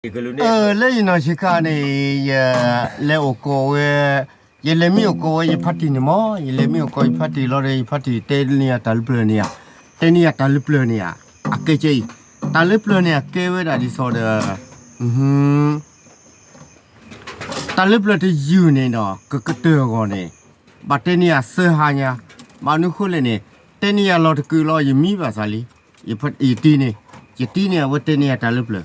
လၢယနီၢ်ဆံးခါန့ၣ် ယလဲၤအိၣ်ကီးဝဲ, ယလဲၤမံအိၣ်ကီးဝဲယဖါတံၢ်န့ၣ်မး, ယလဲၤမံအိၣ်ကီးယဖါတံၢ်လီၤဒီး ယဖါတံၢ်တဲန့ၢ်ယၤတၢ်လၢပျၢၤန့ၣ်ဧါ, တဲန့ၢ်ယၤတၢ်လၢပျၢၤန့ၣ်ဧါ, အကဲကဲအံၤ, တၢ်လၢပျၢၤန့ၣ် အကဲဝဲဒၣ်ဒ်သိးဒီး တၢ်လၢပျၢၤတယုၢ်န့ၣ်ဒီး ကကတၢၢ်အဂီၢ်န့ၣ် ဘၣ်တဲန့ၢ်ယၤသၢဟါညါ, ဘၣ်မနုၤဃိလဲၣ်န့ၣ်, တဲန့ၢ်ယၤလီၤတကုာ်လီၤ ယမံဘၣ်သးလံ, ယတံၤန့ၣ်, ယတံၤန့ၣ် အဝဲတဲန့ၢ်ယၤတၢ်လၢပျၢၤ,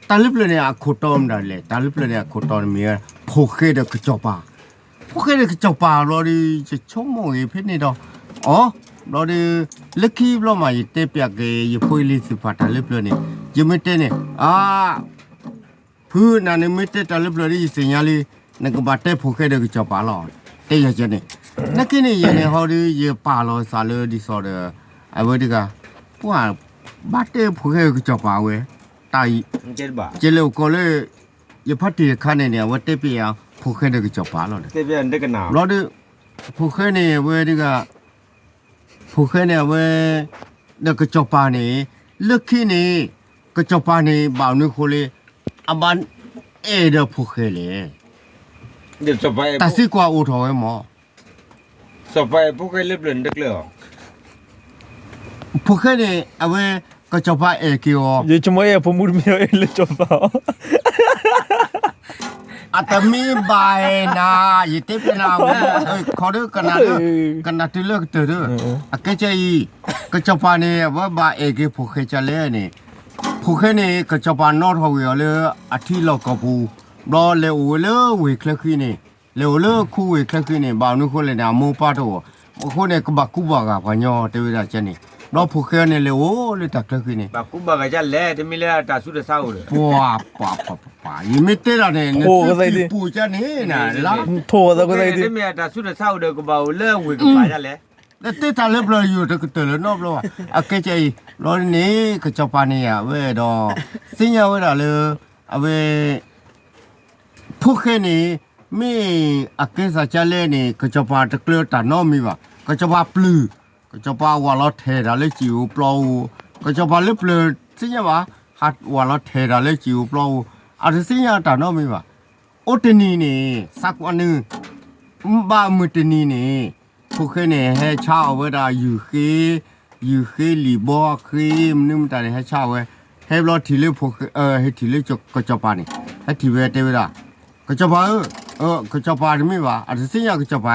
တၢ်လၢပျၢၤန့ၣ် အခိၣ်တီမတၤလဲၣ်, တၢ်လၢပျၢၤန့ၣ် အခိၣ်တီန့ၣ်မ့ၢ်ဝဲ ဖိၣ်ဃဲဒီးကစီၤပၤ, ဖိၣ်ဃဲဒီးကစီၤပၤဘျီဒီး ယဆိကမိၣ်ဂ့ၤဖဲန့ၣ်ဒီး, အီ, ဘျီဒီး လၢခံဘျီမး ယတဲပျးက့ၤ ယဖိယလံၤသ့ၣ်တဖၣ်တၢ်လၢပျၢၤန့ၣ်, ယမ့ၢ်တဲန့ၣ်, အါ ဖုနၤန့ၣ်မ့ၢ်တဲတၢ်လၢပျၢၤဒီး ယသ့ၣ်ညါလံ, နကဘၣ်တဲဖိၣ်ဃဲဒီးကစီၤပၤလီၤ, တဲယၤကဲန့ၣ်, နာ်က့န့ၣ် ယဲန့ၣ်ဟီဒီး ယပာ်လီၤသးလၢဒ်သိးဒီး အဝဲတဂၤ, ပှၤဘၣ်တဲဖိၣ်ဃဲဒီးကစီၤပၤဝဲ, တၢ်, ယလဲၤအိၣ်ကီးလၢ ယဖါတံၢ်အခါန့ၣ်န့ၣ် အဝဲတဲပျးယၤ ဖိၣ်ဃဲဒီးကစီၤပၤလီၤ, ဘျီဒီး ဖိၣ်ဃဲန့ၣ် အဝဲတဂၤ ဖိၣ်ဃဲန့ၣ် အဝဲ ဒီးကစီၤပၤန့ၣ်, လၢခံန့ၣ် ကစီၤပၤန့ၣ် ဘၣ်မနုၤဃိလၢ အဘၣ်အဲၣ်ဒီးဖိၣ်ဃဲလဲၣ်, တၢ်သံကွၢ်အိၣ်ထီၣ်ဝဲမး, ဖိၣ်ဃဲန့ၣ် အဝဲ ကစီၤပၤအဲၣ်က့ၤအီၤ, ယဆိကမိၣ်အဲၣ်ဖိမုၣ်တမ့ၢ်အီၤအဲၣ်လၢစီၤပၤအီၤ အတမ့ၢ်ဘၣ်နၤ, ယတဲဖဲနၤဝဲ, ခီဒီး ကနၣ်တုၤလၢကတၢၢ်ဒီး, အကဲကဲအံၤ, ကစီၤပၤန့ၣ် အဝဲဘၣ်အဲၣ်က့ၤဖိၣ်ဃဲကလဲၣ်န့ၣ်, ဖိၣ်ဃဲန့ၣ် ကစီၤပၤနီၣ်ထီၣ်ကွံာ်အီၤလၢအထံလီၢ်ကီၢ်ပူၤ, ဘျီလဲၤအိၣ်ဝဲလၢဝ့ၢ်ချၢဃံန့ၣ်, လဲၤအိၣ်လၢခူဝ့ၢ်ချၢဃံန့ၣ် ဘၣ်မနုၤဃိလဲၣ်န့ၣ် အမိၢ်ပၢ်တအိၣ်, အဃိန့ၣ် ကဘၣ်ကူဘၣ်ဂာ်ပှၤညီတဲဝဲဒၣ်ကဲန့ၣ်, ဘျီဖိၣ်ဃဲန့ၣ် လဲၤအိၣ်လၢတၢ်ချၢဃံန့ၣ် ပှၤပှၤပှၤပှၤ ယမ့ၢ်တဲဒၣ်န့ၣ် နသုတံၢ်ပူၤကန့ၣ်နၤ, တမ့ၢ်တၢ်ဆူးတၢ်ဆါအိၣ်ဒီးကဘၣ်အိၣ်လၢဝ့ၢ်ကပၤဒ်လဲၣ်, နတဲတၢ်လၢပျၢၤယိာ်တကတၢၢ်လၢနီတဘျီဘၣ်, အကဲကဲအံၤ, ဘျီန့ၣ် ကစီၤပၤန့ၣ်ယၤဝဲဒီး သ့ၣ်ညါဝဲဒၣ်လၢ အဝဲ ဖိၣ်ဃဲန့ၣ် မ့ၢ်အကဲစၢ်ကလဲၣ်န့ၣ် ကစီၤပၤတကျၢၤတၢ်နီတမံၤဘၣ်, ကစီၤပၤပျုၢ်, ကစီၤပၤဝးလီၤထဲးတၢ်လၢစံာ်ဧိၤပျီဧိၤ, ကစီၤပၤလၢပျၢၤသ့ၣ်ညါဘၣ်, ဟးဝးလီၤထဲးတၢ်လၢစံာ်ဧိၤပျီဧိၤ, အတသ့ၣ်ညါတၢ်နီတမံၤဘၣ်, အိၣ်တနံၤန့ၣ် သးကွၢ်နုာ် ဘၣ်မုၢ်တနံၤန့ၣ် ဖိၣ်ဃဲန့ၣ် ဟဲဆါအီၣ်ဝဲဒၣ်ယုၢ်ဃ့, ယုၢ်ဃ့လံာ်ဘီဃ့ မနုၤမတၤန့ၣ် ဟဲဆါအီၣ်ဝဲ, ဟဲဘျီထံၣ်လၢဖိၣ်ဃဲ, ဟဲထံၣ်လၢကစီၤပၤန့ၣ်, ဟဲထံၣ်ဝဲတဲဝဲဒၣ်, ကစီၤပၤဧၢ, ကစီၤပၤတမ့ၢ်ဘၣ်, အတသ့ၣ်ညါကစီၤပၤ,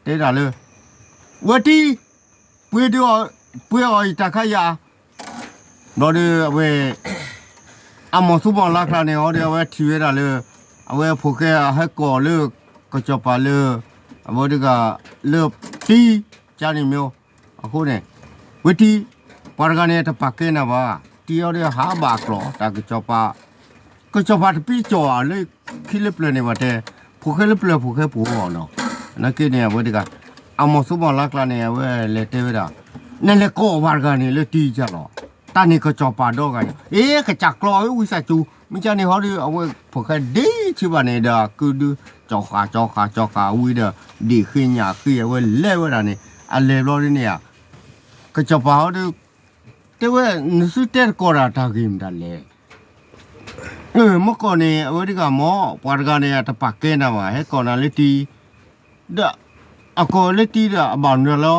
တဲဒၣ်လၢ ဝဲတံၤ, ပှ့ၤဒုးအီၣ်, ပှ့ၤအီၣ်ယတၢ်ခါယၤ, ဘျီဒီးအဝဲ အမိၢ်သူဘီၣ်လါကျါန့ၣ် အီၤဒီးအဝဲထံၣ်ဝဲဒၣ်လၢ အဝဲဖိၣ်ဃဲဟဲကိးလၢ ကစီၤပၤလၢ အဝဲတဂၤလၢတံၤ ကန့ၣ်မ့ၢ်, အဃိန့ၣ် ဝဲတံၤ, ပှၤတဂၤန့ၣ်တပာ်ကဲနၤဘၣ်, တံၤအီၤဒီးဟးဘၣ်အကျိာ် တၢ်ကစီၤပၤ ကစီၤပၤတပံကၠီၣ်ဧါလၢခံလၢပျၢၤန့ၣ် ပှၤတဲ ဖိၣ်ဃဲလၢပျၢၤဖိၣ်ဃဲပှိၤအီၤနီၤ, နာ်က့န့ၣ် အဝဲတဂၤ အမိၢ်သူဘီၣ်လါကျါန့ၣ် အဝဲလဲၤတဲဝဲဒၣ်, နလဲၤကိးပှၤတဂၤန့ၣ်လၢတံၤကၢ်လီၤ, တၢ်န့ၣ်ကစီၤပၤဒီဂၤညါ, အ့ ကစၢ်ကျီၤဧၢ ဝံသးစူၤ, မ့ၢ်ကန့ၣ်ဟီဒီး အဝဲဖိၣ်ဃဲဒ့ဆံးဘၣ်န့ၣ်ဒီး ကုဒု ကၠီဃာ်ကၠီဃာ်ကၠီဃာ်ဝံၤဒီး ဒ့ၣ်ဃ့ညၣ်ဃ့ အဝဲလဲၤဝဲဒၣ်န့ၣ် အလဲၤဘျီဒ်န့ၣ်ဧါ, ကစီၤပၤဟီဒီး တဲဝဲ နသုတဲတကိးတၢ်တၢ်ဂ့ၢ်မတၤလဲၣ်, မ့ၢ်ကိးန့ၣ် အဝဲတဂၤမ့ၢ် ပှၤတဂၤန့ၣ် အတပာ်ကဲနၤဘၣ် ဟဲကိးနၤလၢတံၤ, ဒီး အကိးလၢတံၤဒီး အဘၣ်နုၤလီၤ,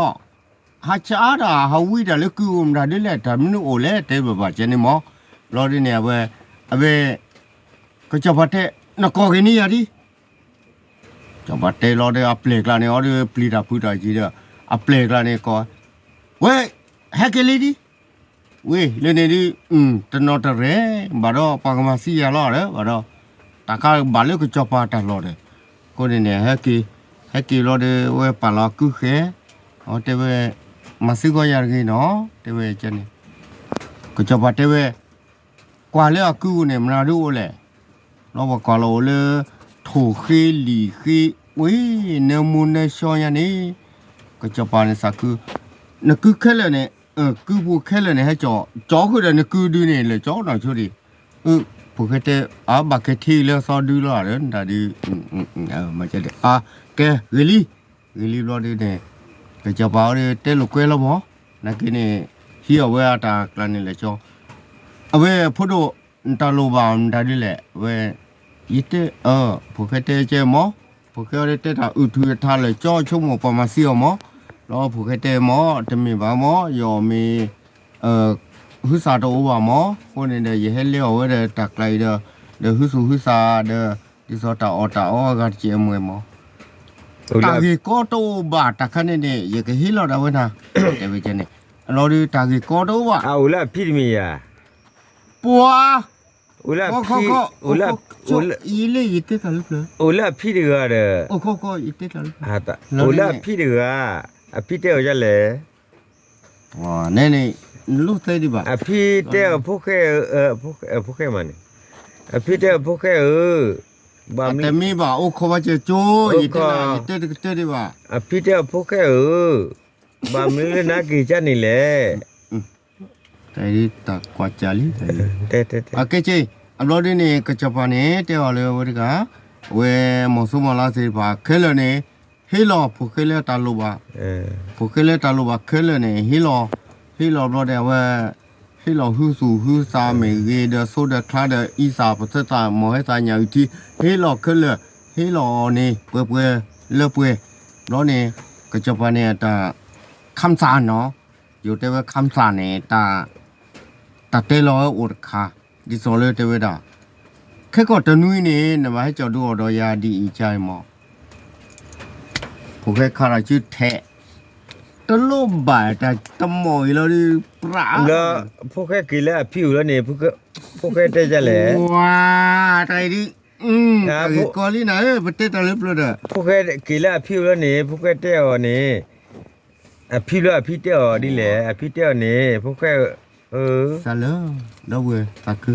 ဟးဆါတၢ် ဟးဝံတၢ်လၢကုၢ်အိၣ်မတၤဒ်လဲၣ် တၢ်မနုၤအိၣ်လဲၣ် တဲဘၣ်ဘၣ်ကဲန့ၣ်မ့ၢ်, ဘျီဒ်န့ၣ် အဝဲ အဝဲ ကစီၤပၤတဲ နကိးက့ၤန့ၢ်ယၤဒ် ကစီၤပၤတဲလီၤဒီး အပျဲၢ်ကျါန့ၣ် အီၤဒီး ပျံၤတၢ်ဖုးတၢ်က့ၤဒီး အပျဲၢ်ကျါန့ၣ်ကိး, ဝဲ ဟဲက့ၤလံဒ်, ဝဲ လၢန့ၣ်ဒ် တနီၤတရဲၣ် ဘၣ်ဒီး ပှၤကမၤသံယၤလီၤဒီး ဘၣ်ဒီး တၢ်ကးဘၣ်လၢကစီၤပၤတၢ်လီၢ်ဒီး အဃိန့ၣ်န့ၣ် ဟဲက့ၤ, ဟဲက့ၤလီၤဒီး ဝဲပာ်လီၤအကုၢ်ဃဲ, အတဲဝဲ မၤသံကွၢ်ယၤတဂ့ၤနီၤ တဲဝဲန့ၣ် ကစီၤပၤတဲဝဲ ကွၢ်လၢအကုၢ်အအိၣ်န့ၣ် မနုၤဒ်အိၣ်လဲၣ်, ဒီးပှၤကွၢ်လီၤအိၣ်လၢ ထိၣ်ဃ့လံာ်ဃ့ ဝဲ နၢမူနၢဆှီညါန့ၣ်, ကစီၤပၤန့ၣ်သးခု, နကုၢ်ခဲလၢာ်န့ၣ်, ကုၢ်ဖိခဲလၢာ်န့ၣ် ဟဲကၠီ, ကၠီဃုာ်ဒီးနကုၢ်ဒုန့ၣ် လဲၤကၠီနီၢ်ဆိဒံး, ဖိၣ်ဃဲတဲ အဘၣ်ကဲထံလၢအသီဒုလီၤဒီး နတၢ်ဒုး, အ, ကဲ ဂ့ၤလံ, ဂ့ၤလံဘျီဒုန့ၣ်, ကစီၤပၤအီၤဒီး တဲလိာ်ကွဲလီၤမး, နာ်က့န့ၣ် ဟံးအီၣ်ဝဲအတၢ်ကျါန့ၣ်လဲၤကၠီ, အဝဲဖိဒိၣ် နတၢ်လိၣ်ဘၣ်မတၤဒ်လဲၣ် ဝဲ ယတဲ ဖိၣ်ဃဲတဲကဲမၢ်, ဖိၣ်ဃဲအီၤတဲတၢ်အုၣ်ထူအထါလၢာ်ကၠီဆိကမိၣ်ပှၤမၤသံအီၤမၢ်, ဒီးဖိၣ်ဃဲတဲမၢ် တမ့ၢ်ဘၣ်မၢ် ယအီၣ်မ့ၤ ဟုသၣ်တအိၣ်ဘၣ်မၢ်, အဃိန့ၣ်ဒီး ယဟဲလဲအီၣ်ဝဲဒီးတၢ်ကျါအံၤဒီး ဒီးဟုသူၣ်ဟုသၣ်ဒီး ဒ်သိးတၢ်အီၣ်တၢ်အီအဂၤတကဲးအမွဲၢ်မၢ်, တၢ်ဂ့ၢ်ကီတအိၣ်ဘၣ်တၢ်ခါန့ၣ်န့ၣ် ယကဟ့ၣ်လီၤဒၣ်ဝဲနၤ, တဲဝဲန့ၣ်, အလီၤဒုးတၢ်ဂ့ၢ်ကီတအိၣ်ဘၣ်, အအိၣ်လၢအဖံတမ့ၢ်ယၤ, ပှၤ, အိၣ်လၢအဖံ, အိၣ်လၢ, ယလၢယတဲတၢ်လၢပျၢၤ, အိၣ်လၢအဖံတဂၤဒီး, ယတဲတၢ်လၢပျၢၤ, အိၣ်လၢအဖံတဂၤ, အဖံတဲအီၤဒ်လဲၣ်, န့ၣ်န့ၣ်, နလိၣ်သဲဒံးဘၣ်, အဖံတဲအီၤဖိၣ်ဃဲဧၢ, ဖိၣ်ဃဲမးန့ၣ်, အဖံတဲအီၤဖိၣ်ဃဲဧၢ, တမ့ၢ်ဘၣ်အိၣ်ခိးဘၣ်ကၠိကၠိ, ယတဲတကတၢၢ်ဒံးဘၣ်, အဖံတဲအီၤဖိၣ်ဃဲဧၢ, ဘၣ်မနုၤလၢနက့ၤကၢ်န့ၣ်လဲၣ်, တၢ်ကွၢ်ကၢ်လံ, အကဲက့, အဘျီဒ်န့ၣ် ကစီၤပၤန့ၣ် တဲအီၤလၢအဝဲတဂၤ, အဝဲမိၢ်စိမိၢ်လါသ့ၣ်တဖၣ်ခဲလၢာ်န့ၣ်, ဟ့ၣ်လီၤဖိၣ်ဃဲလၢတၢ်လိၣ်ဘၣ်, ဖိၣ်ဃဲလၢတၢ်လိၣ်ဘၣ်ခဲလၢာ်န့ၣ် ဟ့ၣ်လီၤ, ဟ့ၣ်လီၤဘျီဒီးအဝဲ, ဟ့ၣ်လီၤဟုသူၣ်ဟုသးမ့ၢ်ဂ့ၤ ဒီးဆိဒီးချါဒီးအံသၣ်ပသၢသၣ် မီၢ်ဟဲသၣ်ညၣ်အုၣ်ထံ, ဟ့ၣ်လီၤခဲလၢာ်, ဟ့ၣ်လီၤအီၤန့ၣ် ပှဲၤပှဲၤလၢပှဲၤ, ဘျီန့ၣ်, ကစီၤပၤန့ၣ်အတၢ်, ခၢၣ်စၢ်နီၤ, ယိၤတဲဝဲခၢၣ်စၢ်န့ၣ်, တၢ်တဲလီၤဝဲအိၣ်တခါ, ဒ်သိးလၢတဲဝဲဒၣ်, ခဲကီၢ်တနွံန့ၣ် နဘၣ်ဟဲကၠီၣ်ဒုးအီၣ်ဒီးယၤဒ်အံၤကါအံၤမၢ်, ဖိၣ်ဃဲခါထီၣ်ဆူထဲး, တလိၣ်ဘၣ်တၢ်တမီၢ်အံၤလီၤဒုး, ပြး, ဖိၣ်ဃဲက့ၤလၢအဖံအိၣ်လီၤန့ၣ်, ဖိၣ်ဃဲတဲဒ်လဲၣ်, ဝါ, တၢ်အံၤဒ်, တၢ်ဂ့ၢ်ကီလံနၤဧၢ, ပတဲတၢ်လၢပျၢၤဒီး, ဖိၣ်ဃဲက့ၤလၢအဖံအိၣ်လီၤန့ၣ် ဖိၣ်ဃဲတဲအီၤန့ၣ် အဖံဘျီအဖံတဲအီၤဒ်လဲၣ်, အဖံတဲအီၤန့ၣ် ဖိၣ်ဃဲ, စၢလၢ, ဒီပုၢ်ဝဲၢ်သးခု,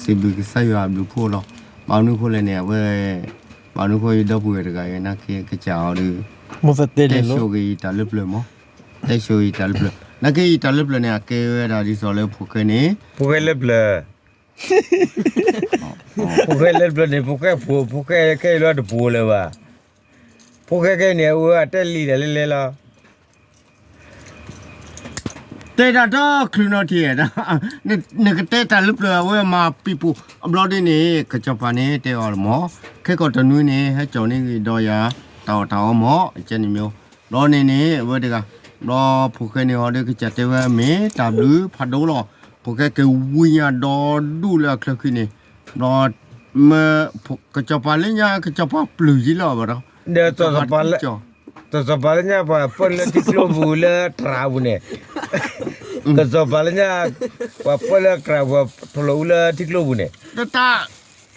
စံးဘျုးကစၢ်ယွၤအဘျုးဖှိၣ်လီၤ, ဘၣ်မနုၤဃိလဲၣ်န့ၣ် အဝဲ, ဘၣ်မနုၤဃိယဒီပုၢ်ဝဲၢ်တဂၤအံၤနာ်က့ကစၢ်အီၤဒီး, တဲဆိၣ်ဂ့ၤယတၢ်လၢပျၢၤမၢ်, တဲဆိၣ်ဂ့ၤယတၢ်လၢပျၢၤ, နာ်က့ယတၢ်လၢပျၢၤန့ၣ် အကဲဝဲဒၣ်ဒ်သိးလၢဖိၣ်ဃဲန့ၣ်, ဖိၣ်ဃဲလၢပျၢၤ ဖိၣ်ဃဲလၢပျၢၤန့ၣ် ဖိၣ်ဃဲဖိ, ဖိၣ်ဃဲခဲအံၤလၢတပူၤလၢၤဘၣ်, ဖိၣ်ဃဲခဲအံၤန့ၣ် အဝဲအတဲလံာ်တၢ်လဲလဲလီၤ, တဲတၢ်ဒီချုးနီၣ်ထံၣ်, နကတဲတၢ်လၢပျၢၤအဝဲမၤပံာ်ပူၤ, အဘျီဒ်န့ၣ် ကစီၤပၤန့ၣ်တဲအီၤမၢ်, ခဲကီၢ်တနွံန့ၣ် ဟဲကၠီၣ်န့ၢ်ဂ့ၤဒီးယၤ, တၢ်အီၣ်တၢ်အီမၢ်, အကဲန့ၣ်မၢ်, ဘျီန့ၣ်န့ၣ် အဝဲတဂၤ, ဘျီဖိၣ်ဃဲန့ၣ်ဟီဒီးကစၢ်တဲဝဲမ့ၢ်တၢ်ဘျုးဖးဒိၣ်လီၤ, ဖိၣ်ဃဲက့ၤဝံညါဒီဒူၣ်လၢအချၢခံန့ၣ်, ဘျီ, မ့ၢ်, ကစီၤပၤလၢညါ ကစီၤပၤပျုၢ်ယံလီၤဘၣ်ဒီး, ဒီး ကစီၤပၤလၢညါပှၤပၢၢ်လၢထံကျိပူၤလၢတြၤပူၤန့ၣ်, ကစီၤပၤလၢညါ, ပှၤပၢၢ်လၢတြၤပူၤ ထိၣ်လီၤအူလၢထံကျိပူၤန့ၣ်, တၢ်,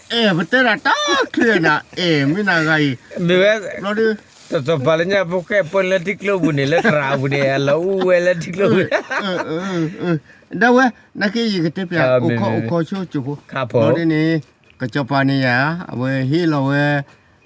အဲၣ် ပတဲဒၣ်တၢ်ချ့နၤ အဲၣ် မ့ၢ်နၤဂၤအံၤ, မ့ၢ်ဝဲ, ဘျီဒုး, ကစီၤပၤလၢညါဖိၣ်ဃဲပၢၢ်လၢထံကျိပူၤန့ၣ် လၢတြၤပူၤန့ၣ် အလီၤအူဝဲလၢထံကျိပူၤ, ဒီးဝဲ, နာ်က့ယကတဲပျး, အိၣ်ခိးအိၣ်ခိးဆိကၠိဖိ, ဘျီဒ်န့ၣ်, ကစီၤပၤန့ၣ်ယၤ, အဝဲဟ့ၣ်လီၤဝဲ,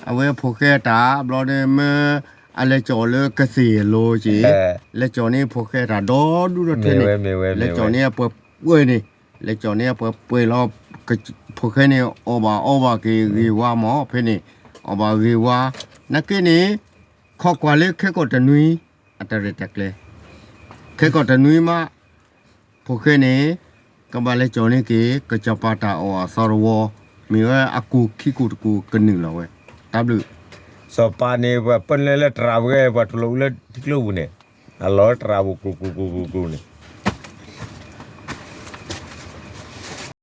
အဝဲဖိၣ်ဃဲတၢ် ဘျီဒ်မ့ၢ်, အလဲၤကၠီၣ်လၢကသ့ၣ်အလိၤက့ၤ, လဲၤကၠီၣ်န့ၢ်ဖိၣ်ဃဲတၢ်ဒီဒူၣ်ဒီထၢန့ၣ်, လဲၤကၠီၣ်န့ၢ်အပှဲၤပှဲၤန့ၣ်, လဲၤကၠီၣ်န့ၢ်အပှဲၤပှဲၤလီၤ, ဖိၣ်ဃဲန့ၣ် အီၣ်ဘၣ်အီဘၣ်က့ၤဂ့ၤဝါမၢ် ဖဲန့ၣ်, အီၣ်ဘၣ်ဂ့ၤဝါ, နာ်က့န့ၣ်, ခိးကွၢ်လၢခဲကီၢ်တနွံ, အတၢ်ရဲၣ်တၢ်ကျဲၤ, ခဲကီၢ်တနွံမး, ဖိၣ်ဃဲန့ၣ်, ကဘၣ်လဲၤကၠီၣ်န့ၢ်က့ၤ ကစီၤပၤတၢ်အီၣ်အသီတဝီ, မ့ၢ်ဝဲအကူၣ်ခံကူၣ်တကူၣ်ကနုာ်လီၤဝဲ, တၢ်ဘျုး, စီၤပၤန့ၣ် ပှၤပၢၢ်လၢလၢတြၤပူၤ ပှၤထိၣ်လီၤအူလၢထံကျိပူၤန့ၣ်, အလီၤတြၤပူၤ ကူၣ်ကူၣ်ကူၣ်ကူၣ်န့ၣ်